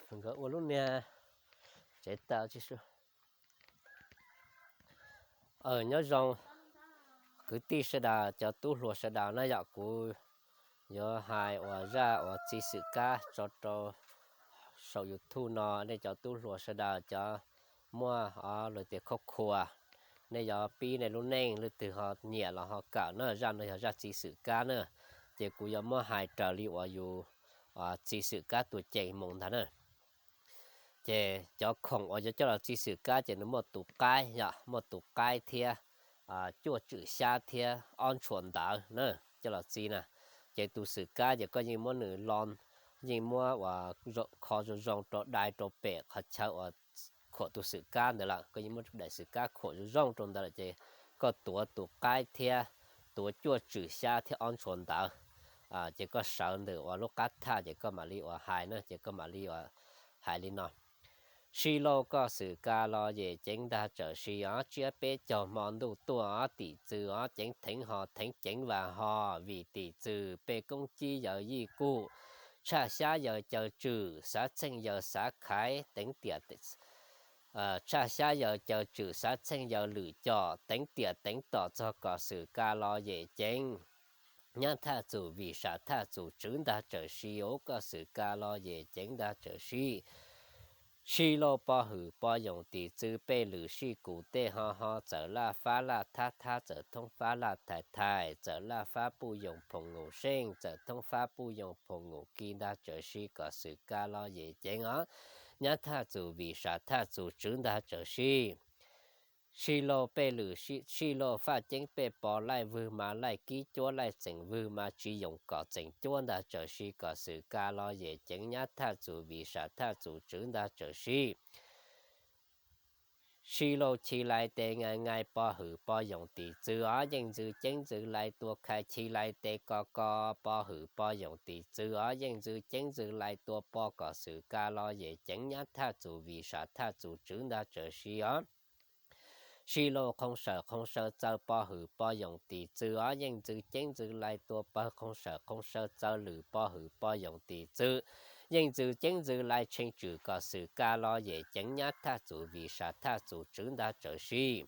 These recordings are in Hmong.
Nkawd ua lub niag tsev taw tsis su. Nyob zoo kwv tij sawv daws, cov tub hluas sawv daws na yom, kuv yuav hais uas zaj uas txiv xwm kab tso rau saum YouTube no, nej cov tub hluas sawv daws cov muaj o luag tias khoj khua, nej yuav pib nej lub neej, leej twg ho nyiam los ho kawm na, zaj no yog zaj txiv xwm kab na, ces kuv yuav muab hais raws li uas yus txiv xwm kab tus ceem mus ntag na. Ces cov khoom uas yuav coj los txiv xwm kab ces nws muaj tus qaib yom, muaj tus qaib thiab cuaj tswm xyab thiab ob ntshua ntawv na, coj los txiv na. Ces tus xwm kab ces koj yeej muab nws lo, yeej muab uas kho zoo zoo rau dai rau pem qhov chaw uas khuam tus xwm kab ntawd lawm, koj yeej muab daim xwm kab khuam zoo zoo rau ntawd lawm ces koj tuav tus qaib thiab tuav cuaj tswm xyab thiab ob ntshua ntawv, ces koj sawv ntawm uas lub qab thaj ces koj mam li uas hais na, ces koj mam li uas hais li no: Sib laug koj xwm kab los yem ceev ntag tsawm sis os, tsiab peb caug hmo ntuj tuaj os, tim txwm os ceev theev ho theev ceev vas ho, vim tim txwm pej koob cib yawg yij kuj, tshaj xyab yawg caw tswm xav txheej yawg xav khaiv teev tiam tshaj xyab yawg caw tswm xav txheej yawg lwm com teev tiam teev tom txog kom xwm kab los yem ceev. Nyab thaj txus vim sam thaj txus tswv ntag tsawm sis os, koj xwm kab los yem ceev ntag tsawm sis. Sib laug pov hwm pov yoom tim txwv pej lwm sij kum tej ho ho, txawm laj fab laj thab thab, txawm thoob fab laj thais thais, txawm laj fab puj yoom phoom ngum seej, txawm thoob fab puj yoom phoom ngum ki ntag tsawm sis kom xwm kab los yem ceev os. Nyab thaj txus vim sam thaj txus tswv ntag tsawm sis. Sij laug pej lwm, sij laug faj ceeb pej pos, laij vwg mas laij kib cuab, laij txeem vwg mas tsis yoom kom txeem cuab ntag tsawm sis kom xwm kab los yem ceev. Nyab thaj txus vim sam thaj txus tswv ntag tsawm sis. Sij laug chim lais tes nais nais pov hwm pov yoom tim txwv os, yeej ntxwv ceeb ntxwv lais tua khai chim lais tes ko ko pov hwm pov yoom tim txwv os, yeej ntxwv ceeb ntxwv lais tua pov kom xwm kab los yem ceev. Nyab thaj txus vim sam thaj txus tswv ntag tsawm sis os. Sij laug qhoo sawm qhoo saw txaw pov hwm pov yoom tim txwv os, yeej ntxwv ceeb ntxwv lais tua pawg qhoo sawm qhoo saw txaw lwm pov hwm pov yoom tim txwv, yeej ntxwv ceeb ntxwv lais tshee tswm kom xwm kab los yem ceev. Nyab thaj txus vim sam thaj txus tswv ntag tsawm sis.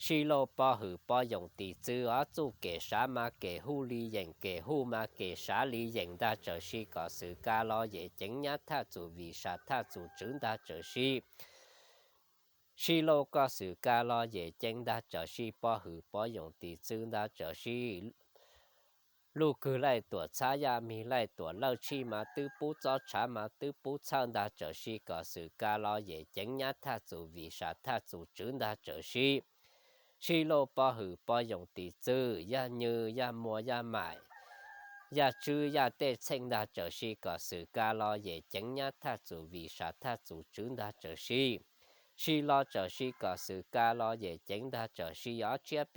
Sij laug pov hwm pov yoom tim txwv os, txuj kem sav mas kem huj li yeem, kem huj mas kem sav li yeem ntag tsawm sis kom xwm kab los yem ceev. Nyab thaj txus vim sam thaj txus tswv ntag tsawm sis. Sij laug koj xwm kab los yem ceev ntag tsawm sis, pov hwm pov yoom tim txwv ntag tsawm sis. Luj kws laij tuam txhab, yaj mig laij tuam lawj, tshij mas twb pub txob, tshav mas twb pub txhawj ntag tsawm sis kom xwm kab los yem ceev. Nyab thaj txus vim sam thaj txus tswv ntag tsawm sis. Sij laug pov hwm pov yoom tim txwv, yaj nywg yaj muas yaj maim, yaj tswb yaj tej txheej ntag tsawm sis kom xwm kab los yem ceev. Nyab thaj txus vim sam thaj txus tswv ntag tsawm sis. Sij laug tsawm sis kom xwm kab los yem ceev ntag tsawm sis os. Tsiab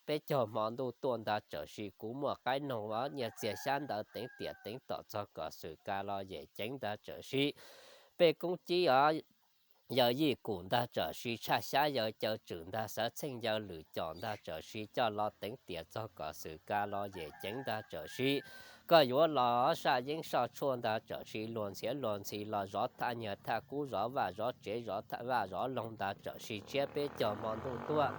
peb caug hmo ntuj tuaj ntag tsawm sis, kuv muaj qaib noog os, nyiaj txiag xyab ntawv teev tiam teev tom txog kom xwm kab los yem ceev ntag tsawm sis. Pej koob cib os, yawg yij kum ntag tsawm sis, tshaj xyab yawg caw tswm ntag, xav txheej yawg lwm com ntag tsawm sis, coj los teev tiam txog kom xwm kab los yem ceev ntag tsawm sis. Koj yuav los saj yeeb soj tshuaj ntag tsawm sis, luag ntxhiav luag ntxhi los zov thaj nyuag thaj kub, zov vaj zov tsev, zov vaj zov loog ntag tsawm sis. Tsiab peb caug hmo ntuj tuaj,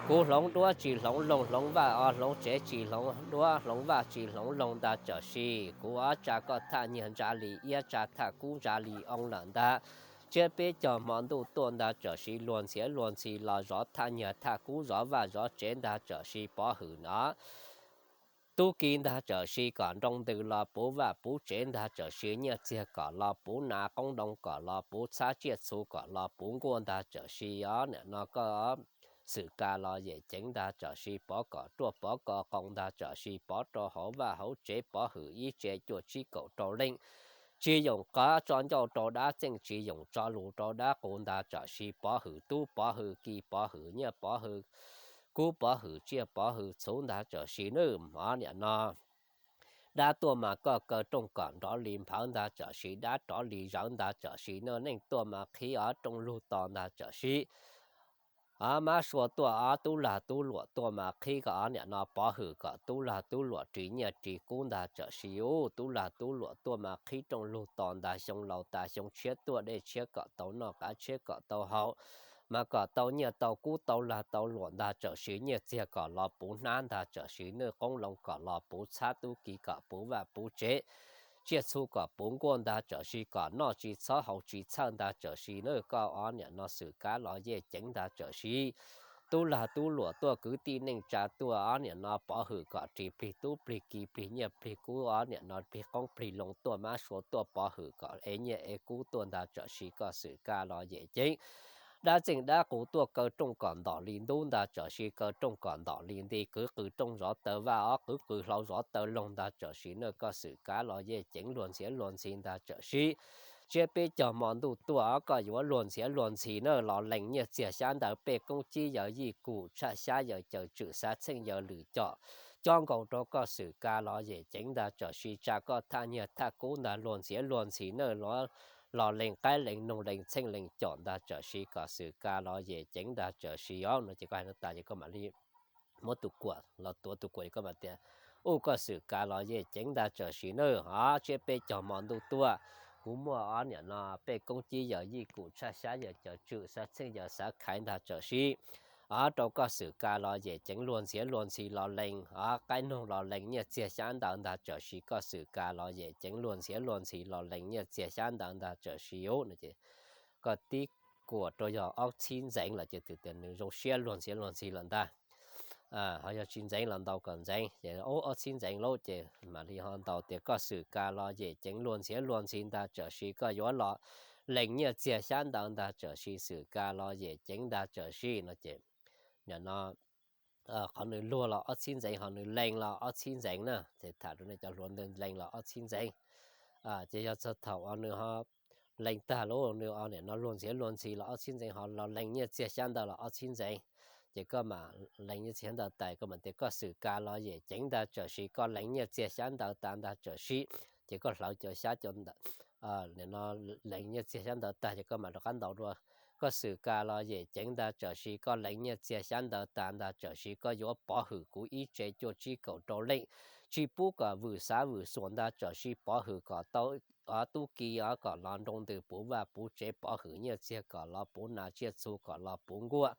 kuv hloov duab tsis hloov loog, hloov vaj o hloov tsev, tsis hloov duab hloov vaj tsis hloov loog ntag tsawm sis, kuv ob tsa koj thaj nyuag ntsa li iab, tsa thaj kub ntsa li oo lawm ntag. Tsiab peb caug hmo ntuj tuaj ntag tsawm sis, luag ntxhiav luag ntxhi los zov thaj nyuag thaj kub, zov vaj zov tsev ntag tsawm sis, pov hwm no. Tub ki ntag tsawm sis, kom nroo ntws los puv vaj puv tsev ntag tsawm sis, nyiaj txiag kom los puv nas, qoob loo kom los puv txhab, tsiaj txhu kom los puv nkuaj ntag tsawm sis os. Nim no koj xwm kab los yem ceev ntag tsawm sis, pov kom ruaj pov kom qoos ntag tsawm sis, pov rau hauv vaj hauv tsev, pov hwm ib tse cuaj tsib kaum rau leej. Tsis yoom qab tso ncauj rau dab txeej, tsis yoom tso lus rau dab qus ntag tsawm sis, pov hwm tub pov hwm ki, pov hwm nyiaj pov hwm kub, pov hwm tsiaj pov hwm txhu ntag tsawm sis nawb. Hmo nim no dab tuaj mas koj kaw rooj kom nrov li nphawv ntag tsawm sis, dab rov li zawv ntag tsawm sis, neej tuaj mas qhib o rooj lug to ntag tsawm sis. Ob, mab sua tuaj ob, tub lag tub luam tuaj mas qhib kom ob niam no pov hwm kom tub lag tub luam ris nyiaj ris kub ntag tsam sis ub, tub lag tub luam tuaj mas qhib rooj lug tos ntag, xyoo laus tas xyoo tshiab tuaj dej tshiab kom tau noj, qav tshiab kom tau haus, mas kom tau nyiaj tau kub tau lag tau luam ntag tsam sis nyiaj txiag kom los puv hnab ntag tsam sis nawj, qoob loo kom los puv txhab, tub ki kom puv vaj puv tsev, tsiaj txhu kom puv nkuaj ntag tsam sis kom noj tsis txhob haus tsis txhawj ntag tsam sis nawj, koj ob niam no xwm kab los yej ceev ntag tsam sis tub lag tub luam tuaj kwv tij neej tsa tuaj ob niam no pov hwm kom ris plig tub plig ki plig nyiaj plig kub ob niam no plig qoob plig loo tuaj mab sua tuaj pov hwm kom ev nyiaj ev kub tuaj ntag tsam sis koj xwm kab los yej ceev. Dab txeej dab qus tuaj kaw rooj kom ntom li ntub ntag tsam sis kaw rooj kom ntom li nti, kwv qws rooj zov taw vaj ob, kwv qws hlau zov taw loog ntag tsam sis nawj, koj xwm kab los yej ceev luag ntxhiav luag ntxhi ntag tsam sis tsiab peb caug hmo ntuj tuaj ob, koj yuav luag ntxhiav luag ntxhi nawj, los lees nyiaj txiag xyab ntawv pej koob cib yaws yij kum tshaj xyab yaws caws tswm xav txheej yaws lwm com cob nkaus rau koj xwm kab los yej ceev ntag tsam sis tsa koj thaj nyiaj thaj kub ntag luag ntxhiav luag ntxhi nawj, los lees qaib lees noog lees txheej lees com ntag tsam sis koj xwm kab los yej ceev ntag tsam sis os. No ces koj hais no tas ces koj mam li muab tus kuam los tuav tus kuam es koj mam tias, ub, koj xwm kab los yej ceev ntag tsam sis nawj, ob, tsiab peb caug hmo ntuj tuaj, kuv muaj ob niam no pej koob cib yaws yij kum tshaj xyab yaws caws tswm xav txheej yaws xav khaiv ntag tsam sis ob, rau koj xwm kab los yej ceev luag ntxhiav luag ntxhi los lees ob, qaib noog los lees nyiaj txiag xyab ntawv ntag tsam sis koj xwm kab los yej ceev luag ntxhiav luag ntxhi los lees nyiaj txiag xyab ntawv ntag tsam sis ub. No ces koj tib kuam rau yog ob txhib ntxeev lawm ces twb tias nws zoo siab luag ntxhiav luag ntxhi lawm ntag. Ho yog tsis ntxeev los ntaus kom ntxeev ces ob txhib ntxeev lauj ces mam li ho ntaus tias koj xwm kab los yej ceev luag ntxhiav luag ntxhi ntag tsam sis koj yuav los lees nyiaj txiag xyab ntawv ntag tsam sis xwm kab los yej ceev ntag tsam sis. No ces nim no qhov nws luag los ob txhib ntxeev, ho nws lees los ob txhib ntxeev na, ces tham rau nej cov hluas ntawd lees los ob txhib ntxeev. Ces yog txog thaum uas nws ho lees tag lub nws nim no luag ntxhiav luag ntxhi los ob txhib ntxeev, ho los lees nyiaj txiag xyab ntawv los ob txhib ntxeev, ces koj mam lees nyiaj txiag xyab ntawv tas koj mam tias koj xwm kab los yej ceev ntag tsam sis koj lees nyiaj txiag xyab ntawv tas ntag tsam sis, ces koj hlawv cov xyab cov ntawv, nim no lees nyiaj txiag xyab ntawv tag ces koj mam rov qab ntaus dua, koj xwm kab los yej ceev ntag tsam sis koj lees nyiaj txiag xyab ntawv tas ntag tsam sis koj yuav pov hwm kuv ib tsev cuaj tsib kaum rau leej, tsis pub kom vwm xav vwm xuam ntag tsam sis pov hwm kom tau ob tub ki ob kom los nroo ntws puv vaj puv tsev, pov hwm nyiaj txiag kom los puv nas, tsiaj txhu kom los puv nkuaj.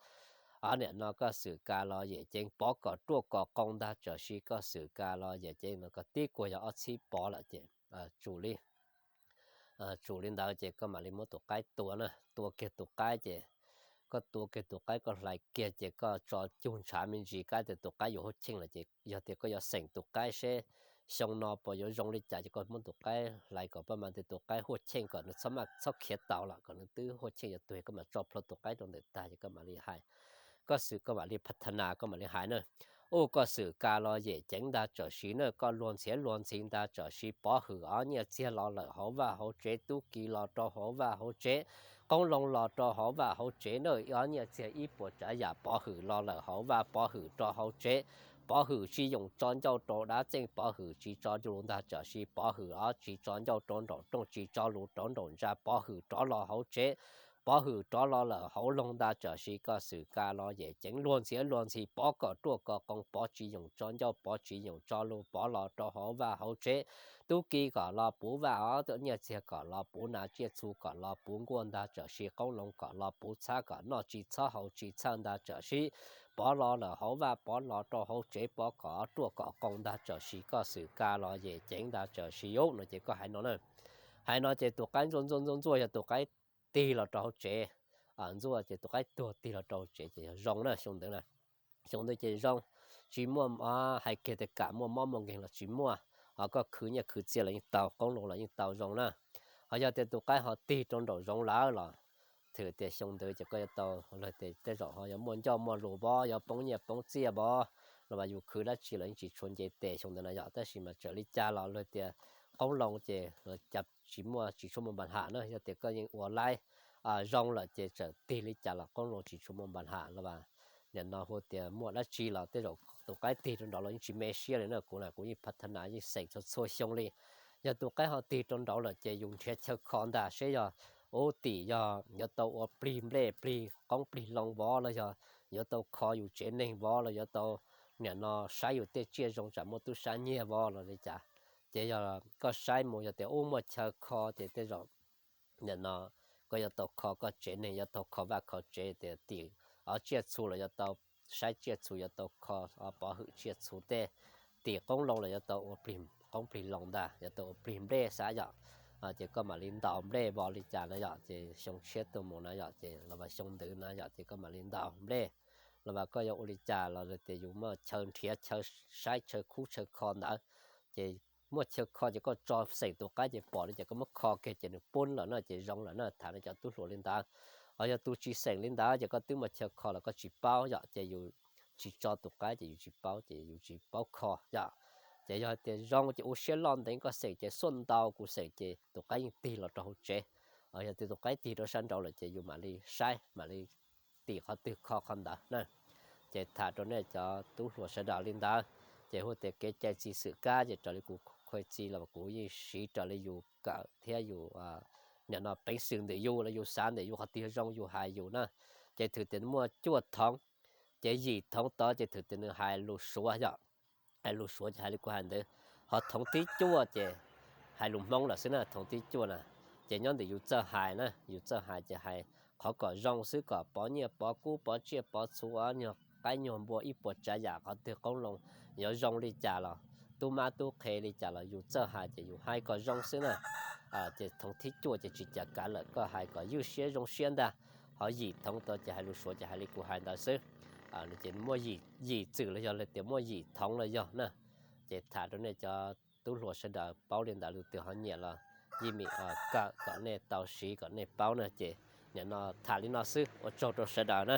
Ob nim no koj xwm kab los yej ceev, pov kom ruaj kom qoo ntag tsam sis koj xwm kab los yej ceev. No koj tib kuam yog ob txhib pov lawm ces tsum li tsum li ntawd ces koj mam li muab tus qaib tua na, tua kiag tus qaib ces koj tua kiag tus qaib koj hlais kiag ces koj tso cug ntshav me ntsis kab tias tus qaib yuav huaj cheej lawm ces yog tias koj yuav xeem tus qaib seb xyoo no puas yuav zoo li cas ces koj muab tus qaib hlais kom pab mas tias tus qaib huaj cheej kom nws txhob maj txhob khiav tau lawm kom nws twb huaj cheej yuav tuag, koj mam tso plhuav tus qaib rau ntawm tag ces koj mam li hais, koj xwm koj mam li pha tha nas koj mam li hais na. Ub, koj xwm kab los yej ceev ntag tsam sis na, koj luag ntxhiav luag ntxhi ntag tsam sis pov hwm ob nyiaj txiag los lawm hauv vaj hauv tsev, tub ki los rau hauv vaj hauv tsev, qoob loo los rau hauv vaj hauv tsev na, ob nyiaj txiag ib puas tsav yam pov hwm los lawm hauv vaj pov hwm rau hauv tsev, pov hwm tsis yoom tso ncauj rau dab txeej, pov hwm tsis tso lus ntag tsam sis pov hwm ob tsis tso ncauj rau nraum rooj, tsis tso lus rau nraum ntsa, pov hwm rov los hauv tsev, pov hwm rov los lawm hauv loog ntag tsam sis koj xwm kab los yej ceev luag ntxhiav luag ntxhi, pov kom ruaj kom qoo, pov tsis yoom tso ncauj, pov tsis yoom tso lus, pov los rau hauv vaj hauv tsev, tub ki kom los puv vaj ob, nyiaj txiag kom los puv nas, tsiaj txhu kom los puv nkuaj ntag tsam sis qoob loo kom los puv txhab kom noj tsis txhob haus tsis txhawj ntag tsam sis pov los lawm hauv vaj, pov los rau hauv tsev, pov kom ruaj kom qoo ntag tsam sis koj xwm kab los yej ceev ntag tsam sis ub. No ces koj hais no na, hais no ces tus qaib ntxuaj ntxuaj ntxuaj ntxuaj yog tus qaib tig los rau hauv tsev, ntxuaj ces tus qaib tuag tig los rau hauv tsev ces yog zoo na xyoo ntawd na. Xyoo ntawd ces zoo, tsis muaj hais kiag tias kam muaj mob muaj nkeeg los tsis muaj, ho koj khwv nyiaj khwv txiaj los yeej tau, qoob loo los yeej tau zoo na. Ho yog tias tus qaib ho tig rau nraum zoov lawm los, txawm tias xyoo ntawd ces koj yuav tau, luag tias tej zaum ho yuav muaj ncauj muaj lus pov, yuav poob nyiaj poob txiaj pov, los mas yus khwv dab tsi los yeej tsis tshua nce tes xyoo ntawd na yom. Tab sis mas txawm li cas los luag tias qoob loo ces cas tsis muaj tsis tshua muaj npa ham na. Yog tias koj yeej ua laib zoo lawm ces txawm tig li cas los qoob loo tsis tshua muaj npa ham los mas nim no hu tias muaj dab tsi los tej zaum tus qaib tig rau nraud los yeej tsis me siab li na. Kuv na kuv yeej pha tha nas yeej xeem txhua txhua xyoo li. Yog tus qaib ho tig rau nraud lawm ces yus nrhiav chaw kho ntag seb yog ub tim yog yuav tau ua plig nplej plig qoob plig loo vov los yog yuav tau kho yus tsev neeg vov los yuav tau niam no saib yus tej tsiaj zoo tsam muaj tub sab nyiag vov los li cas. Ces yog koj saib mus yog tias ub muaj chaw kho ces tej zaum niam no koj yuav tau kho koj tsev neeg, yuav tau kho vaj kho tsev, tias tim tsiaj txhu los yuav tau saib tsiaj txhu, yuav tau kho pov hwm tsiaj txhu tej, tim qoob loo los yuav tau ua plig qoob plig loo ntag, yuav tau ua plig nplej xav yom. Ces koj mam li ntaus nplej vov li cas na yom, ces xyoo tshiab tuaj mus na yom, ces los vas xyoo ntawd na yom, ces koj mam li ntaus nplej los vas koj yuav ua li cas los tias yus muaj chaw nrhiav chaw saib chaw khub chaw kho ntawd, ces muaj chaw kho ces koj tso xeem tus qaib ces pom li ces koj muab kho kiag ces nws pub lawm na ces zoo lawm na, tham no cov tub hluas li ntawd. Ho yog tus tsis xeem li ntawd ces koj twb muaj chaw kho los koj tsis paub yom, ces yus tsis tso tus qaib ces yus tsis paub ces yus tsis paub kho yom. Ces yog tias zoo ces ua siab loj ntev koj xeem ces xuaj ntau kuv xeem ces tus qaib yeej tig los rau hauv tsev. Yog tias tus qaib tig rau sab nraud lawm ces yus mam li saib mam li tim qhov twg kho qhov ntawd na. Ces tham rau nej cov tub hluas sawv daws li ntawd, ces hu tias kev cai txi xwm kab ces raws li kuv qhia txi los kuv yeej siv raws li yus kawm thiab yus niam no peev xwm ntawm yus los yus xav ntawm yus qhov twg zoo yus hais yus na. Ces thwm tias muaj cuaj thoov, ces yim thoov tod ces thwm tias nws hais lus Suav yom, hais lus Suav ces hais li kuv hais ntawd. Ho thoov thib cuaj ces hais lus Hmoob lawm xwb na, thoov thib cuaj na. Ces nyob ntawm yus txawj hais na, yus txawj hais ces hais qhov kom zoo xwb, kom pov nyiaj pov kub pov tsiaj pov txhu, nyuag qaib nyuag npua ib puas tsav yam qhov twg qoob loo yuav zoo li cas los tub mab tub qhe li cas los yus txawj hais ces yus hais kom zoo xwb na. Ces thoov thib cuaj ces tsis cav kav lawm, koj hais kom ywj siab zoo siab ntag. Ho yim thoov tod ces hais lus Suav ces hais li kuv hais ntawd xwb. Ces muaj yim txwm los yog li tias muaj yim thoov los yog na. Ces tham rau nej cov tub hluas sawv daws paub li ntawd, lus twg ho nyiam los yij mim kawm kom nej tau siv kom nej paub na. Ces nim no tham li no xwb, ua tsaug rau sawv daws na.